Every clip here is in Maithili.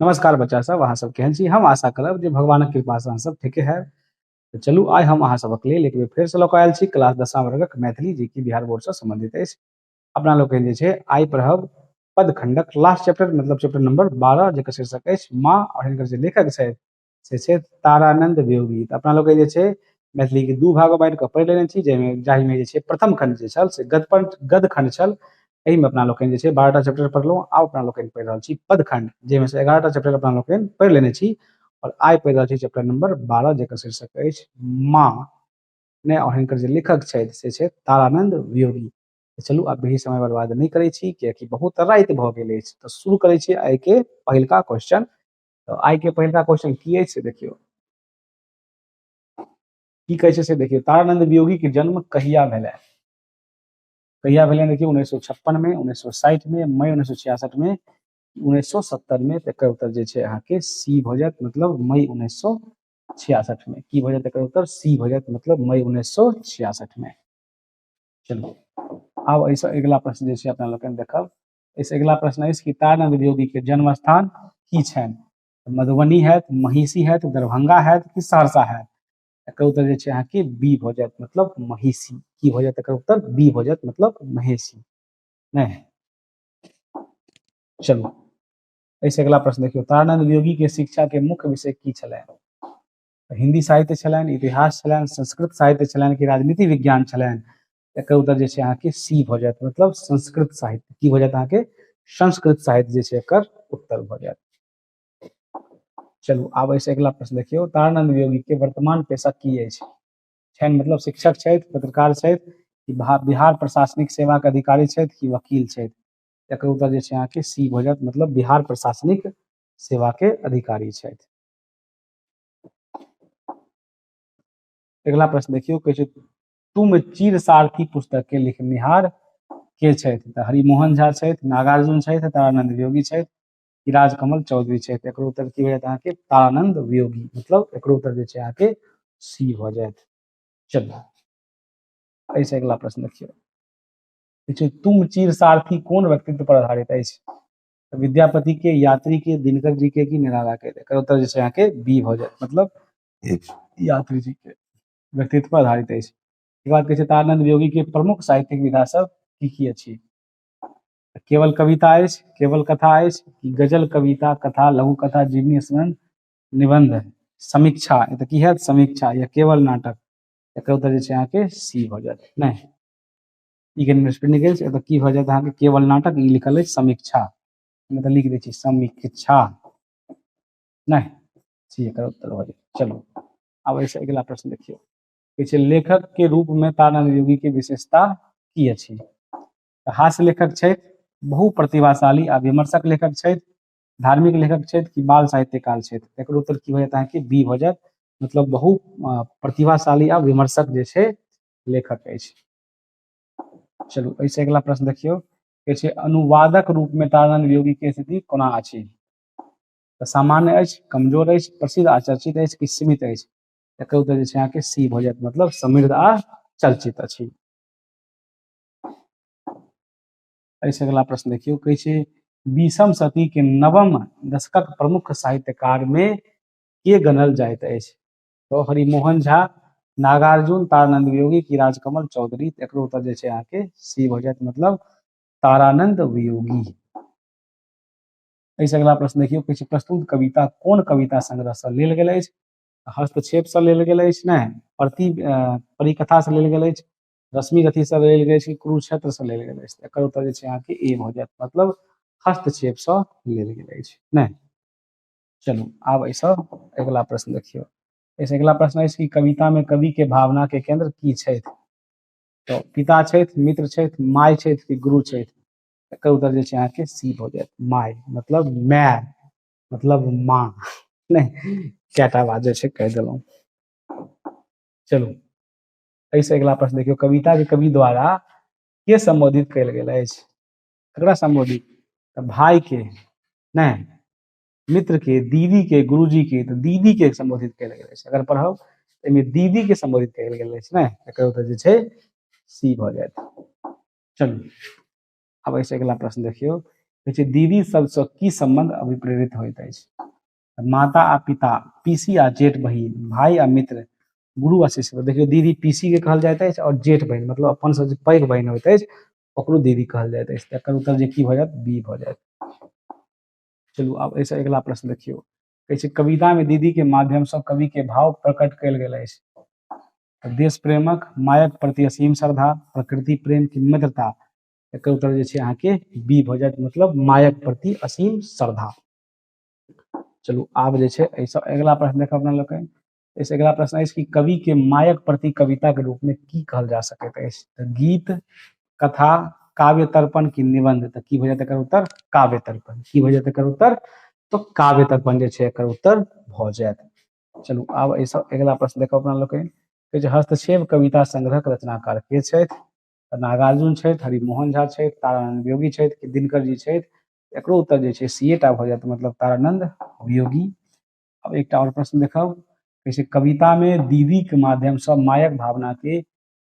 नमस्कार बच्चा सब, अहाँ सब केहन छी? हम आशा करब जे भगवानक कृपा से अहाँ सब ठीके है। तऽ चलू आइ हम अहाँ सबक लेल एक बेर फेरसँ लऽ कऽ आयल छी क्लास 10वां वर्गक मैथिली, जे कि बिहार बोर्डसँ सम्बन्धित अछि। अपना लोकनि जे छै आइ पढ़ब पदखंडक लास्ट चैप्टर, मतलब चैप्टर नंबर 12, जेकर शीर्षक अछि माँ, और हिनकर जे लेखक छथि से छथि तारानंद वियोगी। तऽ अपना लोकनि जे छै मैथिली के दू भाग बाँटि कऽ पढ़ि लेने छी, जाहिमे जाहिमे जे छै प्रथम खंड जे छल से गद्य खंड छल। एहिमे अपना लोकनि जे छै 12टा चैप्टर पढ़लहुँ। आब अपना लोकनि पढ़ि रहल छी पदखंड, जाहिमे से 11टा चैप्टर अपना लोकनि पढ़ि लेने छी, और आइ पढ़ि रहल छी चैप्टर नंबर 12, जेकर शीर्षक अछि माँ ने, और हिनकर जे लेखक छथि से छथि तारानंद वियोगी। चलू आब बेसी समय बर्बाद नहि करै छी, कियाकि बहुत राति भऽ गेल अछि। तऽ शुरू करै छी आइ के पहिलका क्वेश्चन। तऽ आइ के पहिलका क्वेश्चन की अछि से देखियौ, की कहै छै से देखियौ। तारानंद वियोगी के जन्म कहिया भेलै? कहिया भेलै देखियौ, 1956 में, 1960 में, मई 1966 में, 1970 में। तऽ एकर उत्तर जे छै अहाँके सी भऽ जायत, मतलब मई 1966 में। की भऽ जायत एकर उत्तर? सी भऽ जायत, मतलब मई 1966 में। चलू आब एहिसँ अगिला प्रश्न जे छै अपना लोकनि देखब। एहिसँ अगिला प्रश्न अछि कि तारानंद वियोगी के जन्म स्थान की छनि? मधुबनी हैत, महिषी हैत, दरभंगा हैत कि सहरसा हैत? एकर उत्तर जे छै अहाँके बी भऽ जायत, मतलब महिषी। की भऽ जायत एकर उत्तर? बी भऽ जायत, मतलब महिषी। नहि, चलू एहिसँ अगिला प्रश्न देखियौ। तारानंद वियोगी के शिक्षा के मुख्य विषय की छलै? हिंदी साहित्य छलनि, इतिहास छलनि, संस्कृत साहित्य छलनि कि राजनीति विज्ञान छलनि? एकर उत्तर जे छै अहाँके सी भऽ जायत, मतलब संस्कृत साहित्य। की भऽ जायत अहाँके? संस्कृत साहित्य जे छै एकर उत्तर भऽ जायत। चलू आब एहिसँ अगिला प्रश्न देखियौ। तारानंद वियोगी के वर्तमान पेशा की अछि? छनि मतलब शिक्षक छथि, पत्रकार छथि कि बिहार प्रशासनिक सेवा के अधिकारी छथि कि वकील छथि? एकर उत्तर जे छै अहाँके सी भऽ जायत, मतलब बिहार प्रशासनिक सेवा के अधिकारी छथि। अगिला प्रश्न देखियौ, कहै छै तुम चीर सारथी पुस्तक के लिखनिहार के छथि? तऽ हरिमोहन झा छथि, नागार्जुन छथि, तारानंद वियोगी छथि कि राजकमल चौधरी छथि? एकर उत्तर की भऽ जायत अहाँके? तारानंद वियोगी, मतलब एकर उत्तर जे छै अहाँके सी भऽ जायत। चलू एहिसँ अगिला प्रश्न देखियौ। छै तुम चीर सारथी कोन व्यक्तित्व पर आधारित अछि? विद्यापति के, यात्री के, दिनकर जी के कि निराला के? एकर उत्तर जे छै अहाँके बी भऽ जायत, मतलब यात्री जी के व्यक्तित्व पर आधारित अछि। एक बात कहै छै तारानंद वियोगी के प्रमुख साहित्यिक विधा सब की की अछि? केवल कविता अछि, केवल कथा अछि कि गजल, कविता, कथा, लघु कथा, जीवनी, स्मरण, निबंध, समीक्षा? तऽ की हैत? समीक्षा या केवल नाटक? एकर उत्तर जे छै अहाँके सी भऽ जायत। नहि, ई कनि मिसप्रिंट गेल छै। एतऽ की भऽ जायत अहाँके? केवल नाटक। ई लिखल अछि समीक्षा, हम तऽ लिख दै छी समीक्षा। नहि, सी एकर उत्तर भऽ जायत। चलू आब एहिसँ अगिला प्रश्न देखियौ। कहै छै लेखक के रूप में तारानंद योगी के विशेषता की अछि? हास्य लेखक छथि, बहुप्रतिभाशाली आ विमर्शक लेखक छथि, धार्मिक लेखक छथि कि बाल साहित्यकार छथि? एकर उत्तर की भऽ जायत अहाँके? बी भऽ जायत, मतलब बहु प्रतिभाशाली आ विमर्शक जे छै लेखक अछि। चलू एहिसँ अगिला प्रश्न देखियौ। कहै छै अनुवादक रूप में तारानंद वियोगी के स्थिति कोना अछि? तऽ सामान्य अछि, कमजोर अछि, प्रसिद्ध आ चर्चित अछि कि सीमित अछि? एकर उत्तर जे छै अहाँके सी भऽ जायत, मतलब समृद्ध आ चर्चित अछि। एहिसँ अगिला प्रश्न देखियौ। कहै छै 20म शती के नवम दशकक प्रमुख साहित्यकार में के गनल जाइत अछि? तऽ हरिमोहन झा, नागार्जुन, तारानंद वियोगी कि राजकमल चौधरी? एकर उत्तर जे छै अहाँके सी भऽ जायत, मतलब तारानंद वियोगी। एहिसँ अगिला प्रश्न देखियौ। कहै छै प्रस्तुत कविता कोन कविता संग्रहसँ लेल गेल अछि? हस्तक्षेपसँ लेल गेल अछि, नहि परिकथासँ लेल गेल अछि, रश्मि रथीसँ लेल गेल अछि, कुरुक्षेत्रसँ लेल गेल अछि? एकर उत्तर जे छै अहाँके ए भऽ जायत, मतलब हस्तक्षेपसँ लेल गेल अछि। नहि, चलू आब एहिसँ अगिला प्रश्न देखियौ। एहिसँ अगिला प्रश्न अछि कि कविता में कवि के भावना के केंद्र की छथि? तऽ पिता छथि, मित्र छथि, माय छथि कि गुरु छथि? एकर उत्तर जे छै अहाँके सी भऽ जायत, माय, मतलब my, मतलब माँ। नहि, कएटा बात जे छै कहि देलहुँ। चलू एहिसँ अगिला प्रश्न देखियौ। कविता के कवि द्वारा के संबोधित कयल गेल अछि? ककरा संबोधित? तऽ भाय के, नहि मित्र के, दीदी के, गुरुजी के? तऽ दीदी के संबोधित कयल गेल अछि। अगर पढ़ब एहिमे दीदी के संबोधित कयल गेल अछि। नहि, एकर उत्तर जे छै सी भऽ जायत। चलू आब एहिसँ अगिला प्रश्न देखियौ। कहै छै दीदी सबसँ की सम्बन्ध अभिप्रेरित होइत अछि? माता आ पिता, पीसी आ जेठ बहिन, भाई आ मित्र, गुरु आ शिष्य। देखियौ दीदी पीसी के कहल जाइत अछि आओर जेठ बहिन मतलब अपन से जे पैघ बहिन होइत अछि ओकरो दीदी कहल जाइत अछि। एकर उत्तर जे की भऽ जायत? बी भऽ जायत। चलू आब एहिसँ अगिला प्रश्न देखियौ। कहै छै कविता में दीदी के माध्यम से कवि के भाव प्रकट कयल गेल अछि। देश प्रेमक, मायक प्रति असीम श्रद्धा, प्रकृति प्रेम की मित्रता। एकर उत्तर जे छै अहाँके बी भऽ जायत, मतलब मायक प्रति असीम श्रद्धा। चलू आब जे छै एहिसँ अगिला प्रश्न देखब अपना लोकनि। एहिसँ अगिला प्रश्न अछि कि कवि के मायक प्रति कविता के रूप में की कहल जा सकैत अछि? तऽ गीत, कथा, काव्य तर्पण की निबंध। तऽ की भऽ जायत एकर उत्तर? काव्य तर्पण। की भऽ जायत एकर उत्तर? तऽ काव्य तर्पण जे छै एकर उत्तर भऽ जायत। चलू आब एहिसँ अगिला प्रश्न देखब अपना लोकनि। कहै छै हस्तक्षेप कविता संग्रहक रचनाकार के छथि? तऽ नागार्जुन छथि, हरिमोहन झा छथि, तारानंद वियोगी छथि कि दिनकर जी छथि। एकरो उत्तर जे छै सी टा भऽ जायत, मतलब तारानंद वियोगी। अब एकटा आओर प्रश्न देखब। कहै छै कविता में दीदी के माध्यम से मायक भावना के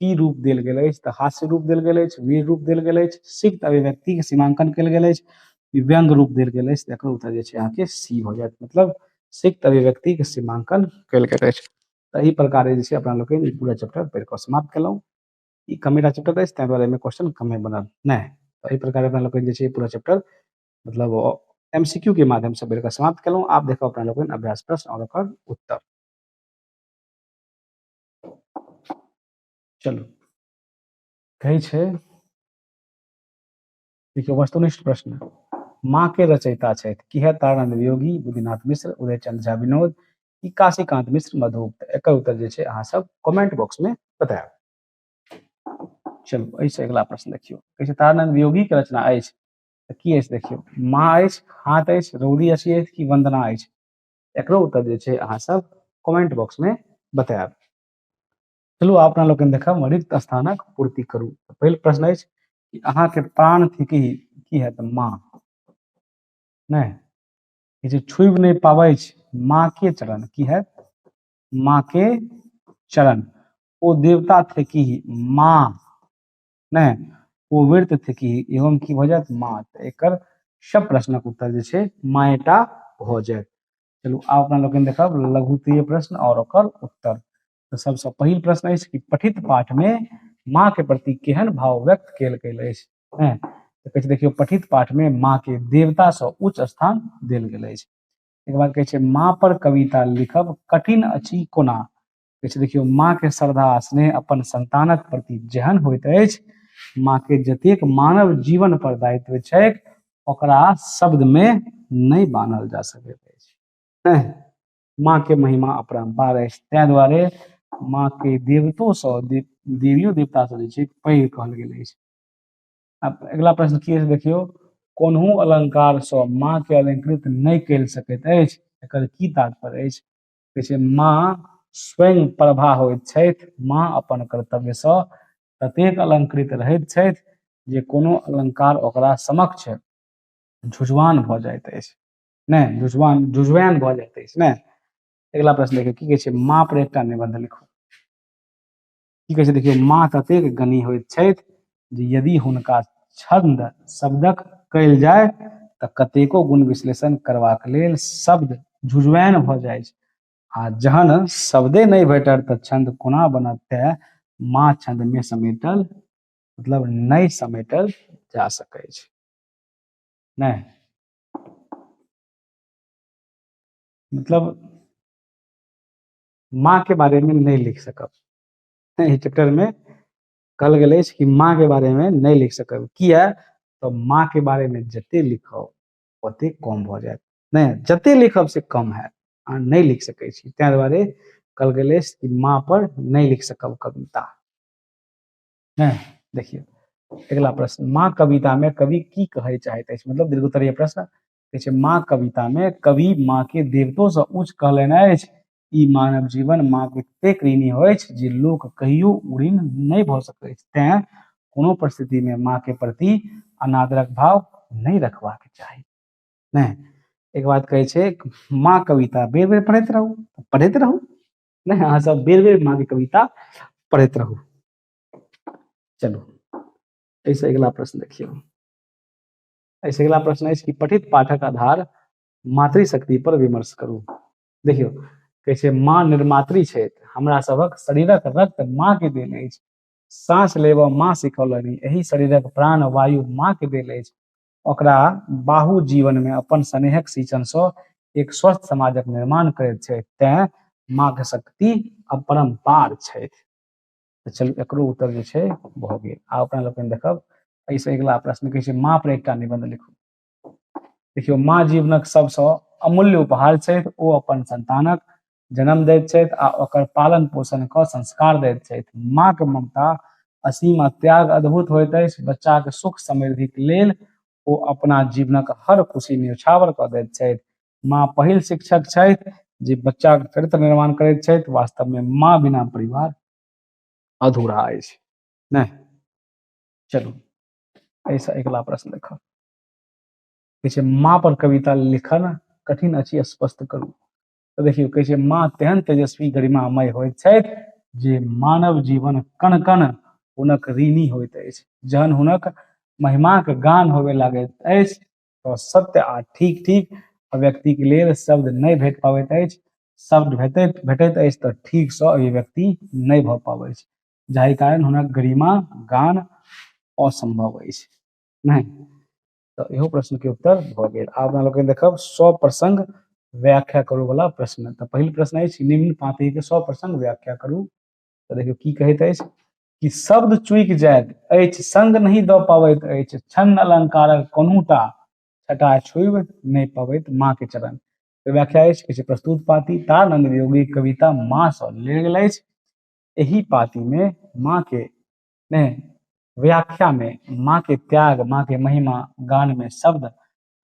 की रूप देल गेल अछि? तऽ हास्य रूप देल गेल अछि, वीर रूप देल गेल अछि, सिक्त अभिव्यक्ति के सीमांकन कयल गेल अछि, व्यंग रूप देल गेल अछि। एकर उत्तर जे छै अहाँके सी भऽ जायत, मतलब सिक्त अभिव्यक्ति के सीमांकन कयल गेल अछि। तऽ एहि प्रकारे जे छै अपना लोकनि ई पूरा चैप्टर पढ़ि कऽ समाप्त केलहुँ। ई कमेटा चैप्टर अछि ताहि दुआरे एहिमे क्वेश्चन कमे बनल नहि। तऽ एहि प्रकारे अपना लोकनि जे छै पूरा चैप्टर मतलब एमसीक्यू के माध्यम से पढ़ि कऽ समाप्त केलहुँ। आब देखब अपना लोकनि अभ्यास प्रश्न आओर ओकर उत्तर। चलू कहै छै देखियौ वस्तुनिष्ठ प्रश्न। माँ के रचयिता छथि की है? तारानंद वियोगी, बुद्धिनाथ मिश्र, उदयचंद्र झा विनोद कि काशीकांत मिश्र मधुप। एकर उत्तर जे छै अहाँ सब कमेंट बॉक्स में बतायब। चलू एहिसँ अगिला प्रश्न देखियौ। कहै छै तारानंद वियोगी के रचना अछि तऽ की अछि? देखियौ माँ अछि, हाथ अछि, रौदी अछि अछि कि वंदना अछि। एकरो उत्तर जे छै अहाँ सब कमेंट बॉक्स में बतायब। चलू अपना लोकनि देखब रिक्त स्थानक पूर्ति करू। पहिल प्रश्न अछि कि अहाँके प्राण थिकी की है? तऽ माँ। नहि जे छुबि नहि पाबै छै माँ के चरण की है? माँ के चरण। ओ देवता थिकी माँ। नहि ओ वृत्त थिकी एवं की भऽ जायत? माँ। तऽ एकर सब प्रश्नक उत्तर जे छै माएटा भऽ जायत। चलू आब अपना लोकनि देखब लघुत्तरीय प्रश्न और ओकर उत्तर। तऽ सबसँ पहिल प्रश्न अछि कि पठित पाठ में माँ के प्रति केहन भाव व्यक्त कयल गेल अछि? तऽ कहै छै देखियौ पठित पाठ में माँ के देवता सँ उच्च स्थान देल गेल अछि। एक बाद कहै छै माँ पर कविता लिखब कठिन अछि कोना? कहै छै देखियौ माँ के श्रद्धा आ स्नेह अपन संतानक प्रति जेहन होइत अछि, माँ के जतेक मानव जीवन पर दायित्व छैक ओकरा शब्द में नहि बान्हल जा सकैत अछि। माँ के महिमा अपरम्पार अछि, ताहि दुआरे माँ के देवतो सँ देवियो देवता सँ जे छै पैघ कहल गेल अछि। आब अगिला प्रश्न की अछि देखियौ, कोनहु अलंकार सँ माँ के अलंकृत नहि कयल सकैत अछि, एकर की तात्पर्य अछि? कहै छै माँ स्वयं प्रभा होइत छथि, माँ अपन कर्तव्य सँ ततेक अलंकृत रहैत छथि जे कोनो अलंकार ओकरा समक्ष झुझुआन भऽ जाइत अछि। नहि झुझुआन झुझुआन भऽ जाइत अछि। नहि अगिला प्रश्न देखियौ की कहै छै, माँ पर एकटा निबंध लिखू। की कहै छै देखियौ, माँ ततेक गनी होइत छथि जे यदि हुनका छंद शब्दक कयल जाय तऽ कतेको गुण विश्लेषण करबाक लेल शब्द झुझुआन भऽ जाइ छै, आ जहन शब्दे नहि भेटत तऽ छंद कोना बनत? तेँ माँ छंद में समेटल मतलब नहि समेटल जा सकै छै। नहि मतलब माँ के बारे में नहीं लिख सकब। एहि चैप्टर में कहल गेल अछि कि माँ के बारे में नहीं लिख सकब। किया? तो माँ के बारे में जते लिखब ओते कम भऽ जायत। नहि जते लिखब से कम है, अहाँ नहीं लिख सकै छी। ताहि दुआरे कहल गेल अछि कि माँ पर नहीं लिख सकब कविता। नहि देखियौ अगिला प्रश्न, माँ कविता में कवि की कहै चाहैत अछि? मतलब दीर्घोत्तरीय प्रश्न। कहै छै माँ कविता में कवि माँ के देवतो सँ उच्च कहलनि अछि। ई मानव जीवन माँ के ततेक ऋणी होइछ जे लोक कहियो ऋण नहि भऽ सकैछ, तेँ कोनो परिस्थिति में माँ के प्रति अनादरक भाव नहि रखबाक चाही। नहि एक बात कहै छै माँ कविता बेर बेर पढ़ैत रहू, पढ़ैत रहू। नहि अहाँ सब बेर बेर माँ के कविता पढ़ैत रहू। चलू एहिसँ अगिला प्रश्न देखियौ। एहिसँ अगिला प्रश्न अछि कि पठित पाठक आधार मातृशक्ति पर विमर्श करू। देखियौ कहै छै माँ निर्मात्री छथि, हमरा सभक शरीरक रक्त माँ के देल अछि, साँस लेबऽ माँ सिखौलनि, एहि शरीरक प्राण वायु माँ के देल अछि, ओकरा बाहु जीवन मे अपन स्नेहक सिंचन सँ एक स्वस्थ समाजक निर्माण करैत छथि, तें माँ के शक्ति अपरम्पार छथि। तऽ चलू एकरो उत्तर जे छै भऽ गेल। आब अपना लोकनि देखब एहिसँ अगिला प्रश्न कहै छै माँ पर एकटा निबंध लिखू। देखियौ माँ जीवनक सबसँ अमूल्य उपहार छथि, ओ अपन संतानक जन्म दैत छथि आ ओकर पालन पोषण कऽ संस्कार दैत छथि। माँ के ममता असीम आ त्याग अद्भुत होइत अछि। बच्चाक सुख समृद्धिक लेल ओ अपना जीवनक हर खुशी न्योछावर कऽ दैत छथि। माँ पहिल शिक्षक छथि जे बच्चाक चरित्र निर्माण करैत छथि। वास्तव में माँ बिना परिवार अधूरा अछि। नहि चलू एहिसँ अगिला प्रश्न देखब। कहै छै माँ पर कविता लिखन कठिन अछि, स्पष्ट करू। तऽ देखियौ कहै छै माँ तेहन तेजस्वी गरिमामय होइत छथि जे मानव जीवन कण कण हुनक ऋणी होइत अछि। जहन हुनक महिमाक गान होबे लागैत अछि तऽ सत्य आ ठीक ठीक अभिव्यक्तिक लेल शब्द नहि भेट पाबैत अछि। शब्द भेटैत भेटैत अछि तऽ ठीकसँ अभिव्यक्ति नहि भऽ पाबैत अछि, जाहि कारण हुनक गरिमा गान असंभव अछि। नहि तऽ इहो प्रश्न के उत्तर भऽ गेल। आब अपना लोकनि देखब सौ प्रसंग व्याख्या करू वाला प्रश्न। तऽ पहिल प्रश्न अछि निम्न पाँति के सौ प्रसंग व्याख्या करू। तऽ देखियौ की कहैत अछि कि शब्द चूकि जाइत अछि, संग नहि दऽ पबैत अछि, छंद अलंकारक कोनोटा छटा छुबि नहि पबैत माँ के चरण। तऽ व्याख्या अछि कि प्रस्तुत पाती तारानंद योगी कविता माँ सँ लेल गेल अछि। एहि पाती में माँ के नहि व्याख्या में माँ के त्याग, माँ के महिमा गान में शब्द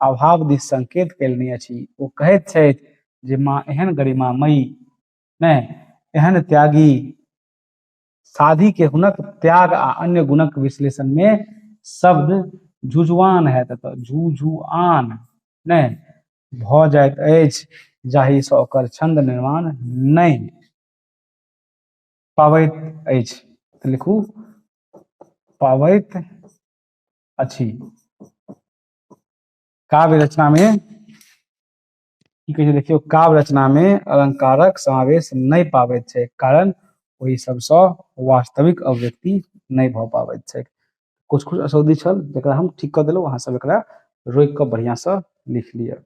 अभाव दिस संकेत कयलनि अछि। ओ कहैत छथि जे माँ एहन गरिमामयी नहि एहन त्यागी साधी के हुनक त्याग आ अन्य गुणक विश्लेषण में शब्द झुझुआन हैत, तऽ झुझुआन नहि भऽ जाइत अछि, जाहिसँ ओकर छंद निर्माण नहि पाबैत अछि। तऽ लिखू पाबैत अछि। काव्य रचना में की कहै छै देखियौ, काव्य रचना में अलंकारक समावेश नहि पाबैत छै, कारण ओहि सबसँ वास्तविक अभिव्यक्ति नहि भऽ पाबैत छै। कुछ कुछ असौदी छल जकरा हम ठीक कऽ देलहुँ, अहाँ सब एकरा रोकि कऽ बढ़िआँसँ लिख लिअ।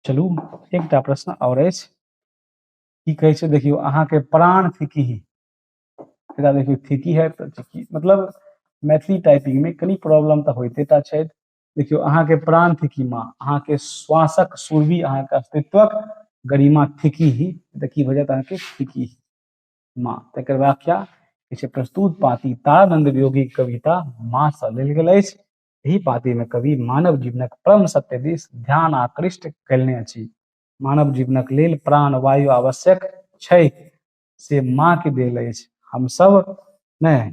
चलू एकटा प्रश्न आओर अछि। की कहै छै देखियौ, अहाँके प्राण थिकी, एकरा देखियौ थिकी है तऽ थिकी, मतलब मैथिली टाइपिंग में कनि प्रॉब्लम तऽ होइते टा छै। देखियौ अहाँके प्राण थिकी माँ, अहाँके श्वासक सुरभि अहाँके अस्तित्वक गरिमा थिकी ही, तऽ की भऽ जायत अहाँके थिकी माँ। तकर व्याख्या जे प्रस्तुत पाती तारानंद योगी कविता माँ सँ लेल गेल अछि। एहि पाती में कवि मानव जीवनक परम सत्य दिस ध्यान आकृष्ट कयलने अछि। मानव जीवनक लेल प्राण वायु आवश्यक छै, से माँ के देल अछि। हमसब नहि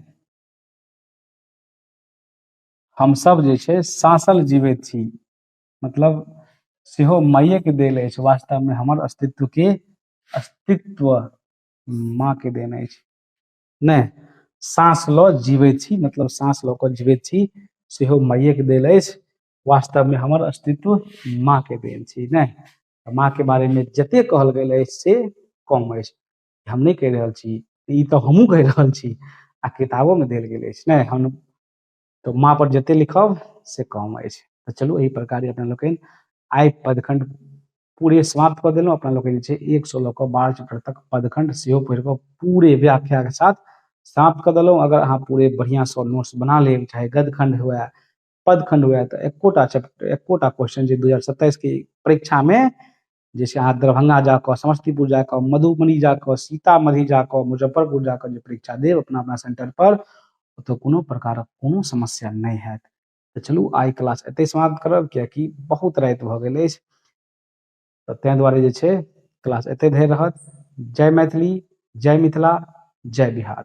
हमसब जे छै साँसल जीवैत छी, मतलब सेहो माइए के देल अछि। वास्तव में हमर अस्तित्व के अस्तित्व माँ के देन अछि। नहि साँस लऽ जीवैत छी, मतलब साँस लऽ कऽ जीवैत छी, सेहो माइए के देल अछि। वास्तव में हमर अस्तित्व माँ के देन छी। नहि माँ के बारे में जते कहल गेल अछि से कम अछि। हम नहि कहि रहल छी, ई तऽ हमहूँ कहि रहल छी आ किताबो में देल गेल अछि। नहि हम तऽ माँ पर जते लिखब से कम अछि। तऽ चलू एहि प्रकारे अपना लोकनि आइ पदखंड पूरे समाप्त कऽ देलहुँ। अपना लोकनि जे छै 100 लऽ कऽ 12 चैप्टर तक पदखंड सेहो पढ़ि कऽ पूरे व्याख्याके साथ समाप्त कऽ देलहुँ। अगर अहाँ पूरे बढ़िआँसँ नोट्स बना लेब, चाहे गदखंड हुए पदखंड हुए, तऽ एकोटा चैप्टर एकोटा क्वेश्चन जे 2027 के परीक्षामे जे छै अहाँ दरभंगा जाकऽ, समस्तीपुर जाकऽ, मधुबनी जाकऽ, सीतामढ़ी जाकऽ, मुजफ्फरपुर जाकऽ जे परीक्षा देब अपना अपना सेंटर पर, ओतऽ कोनो प्रकारक कोनो समस्या नहि हैत। तऽ चलू आइ क्लास एतहि समाप्त करब, कियाकि बहुत राति भऽ गेल अछि, तऽ ताहि दुआरे जे छै क्लास एतहि धरि रहत। जय मैथिली, जय मिथिला, जय बिहार।